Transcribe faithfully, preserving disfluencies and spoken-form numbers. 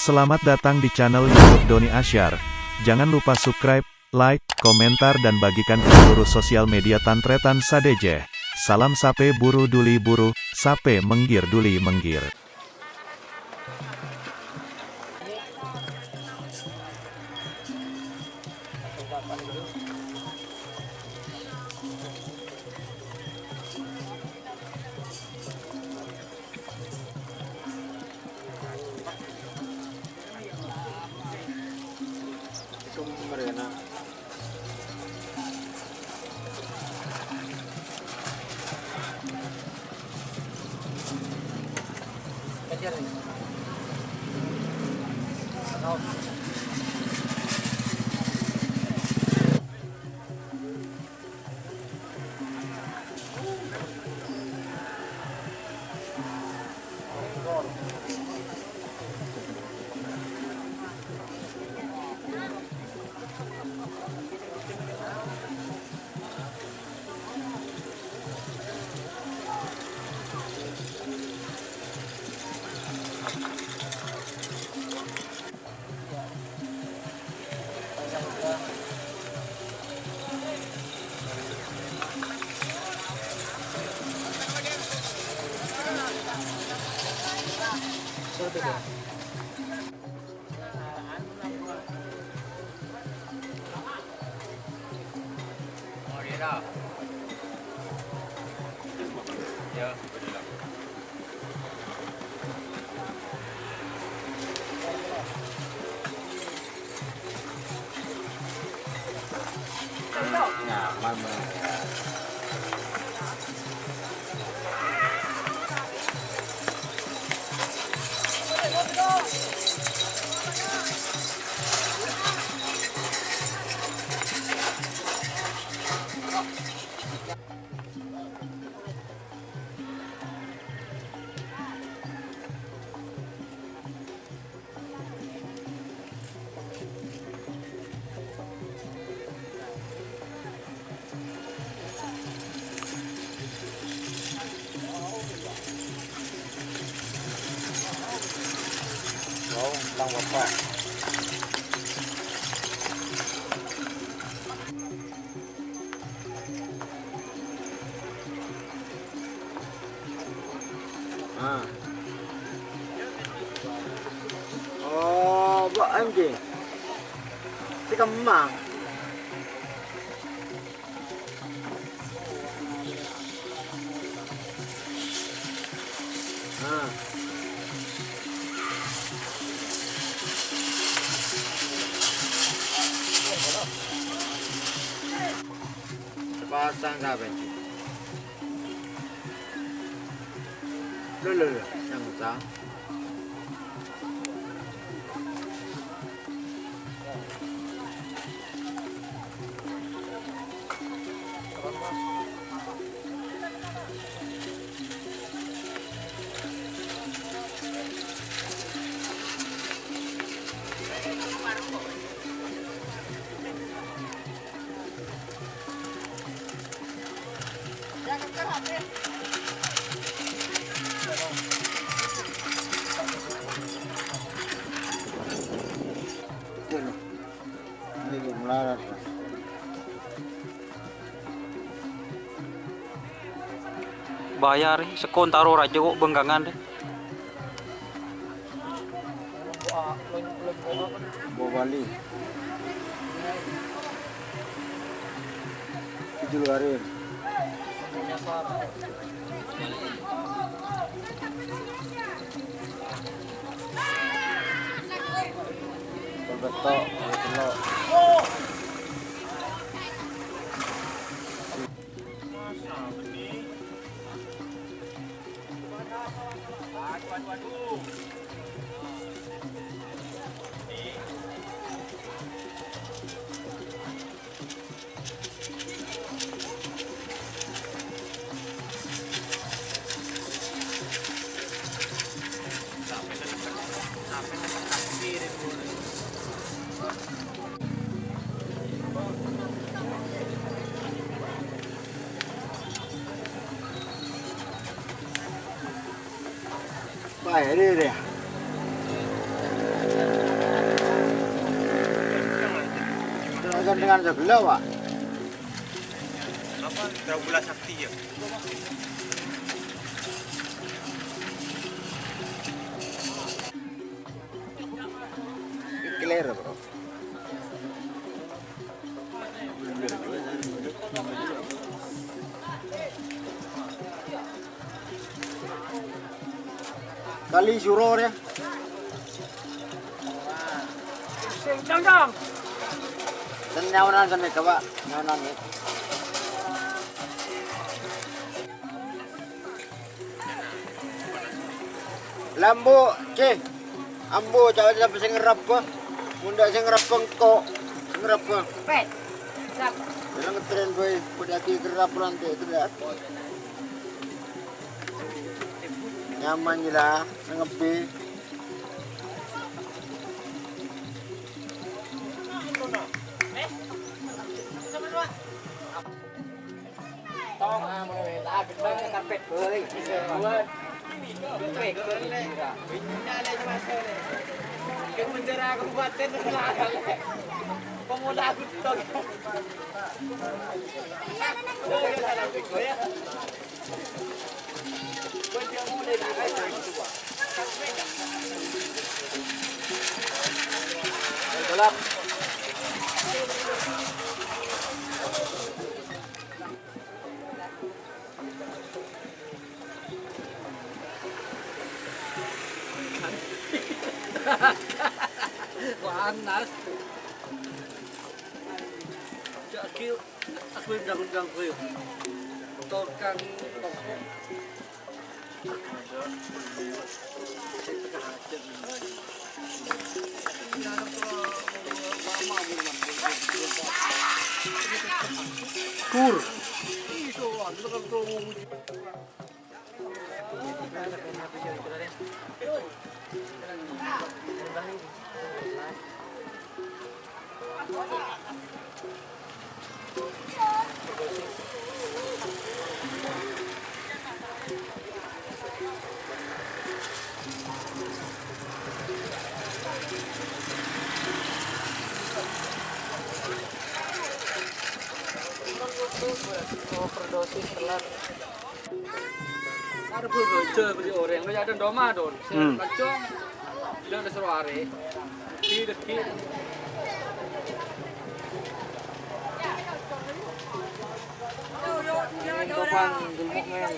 Selamat datang di channel YouTube Doni Asyar. Jangan lupa subscribe, like, komentar, dan bagikan ke seluruh sosial media tan-tarètan sadhâjâ. Salam sapè buru dhuli buru, sapè mèngghir dhuli mèngghir. Ah. Oh, Pak M J. Si Kemang. Ah. Sepasang kabeh. Lho, lho, lho, nang utang. Ini melarat. Bayar, sekontaro raja kok benggangan deh. Bo Bali. Jul Karim. Betok, betok. Ayo, deh, deh. Dengan, dengan sebelah, Pak. Apa? Dracula Sakti, ya? Clear, Bro. Kali Suro ya. Sing cangkang. Dan nyawanan sampai ke, Pak. Nyawanan ya. Lambu, Cè. Ambu, ca'na sapa sè ngerrep, Bâ? Mon ta' sè ngerrep engko', sè ngerrep, Bâ. Pet. Sap. Jangan ngetren, boy. Padâ lagi ngerrep nanti, itu dah. Nyaman gila, ngebbi. Tong, ah, mono wè, ta' gendang karpet, boy. Buat. Karpet, boy. Ke penjara kabupaten, pemuda aku, tong. Gelap. Panas. Cak, aku undang-undang kowe. Tukang toko. Kur. Overdosis telat. Arep bâjâ bâli orèng, lo ya ada doma, Don. Hmm. Kancong. Bilang ada suruh are. Deggi, deggi. Topan, jemput, men.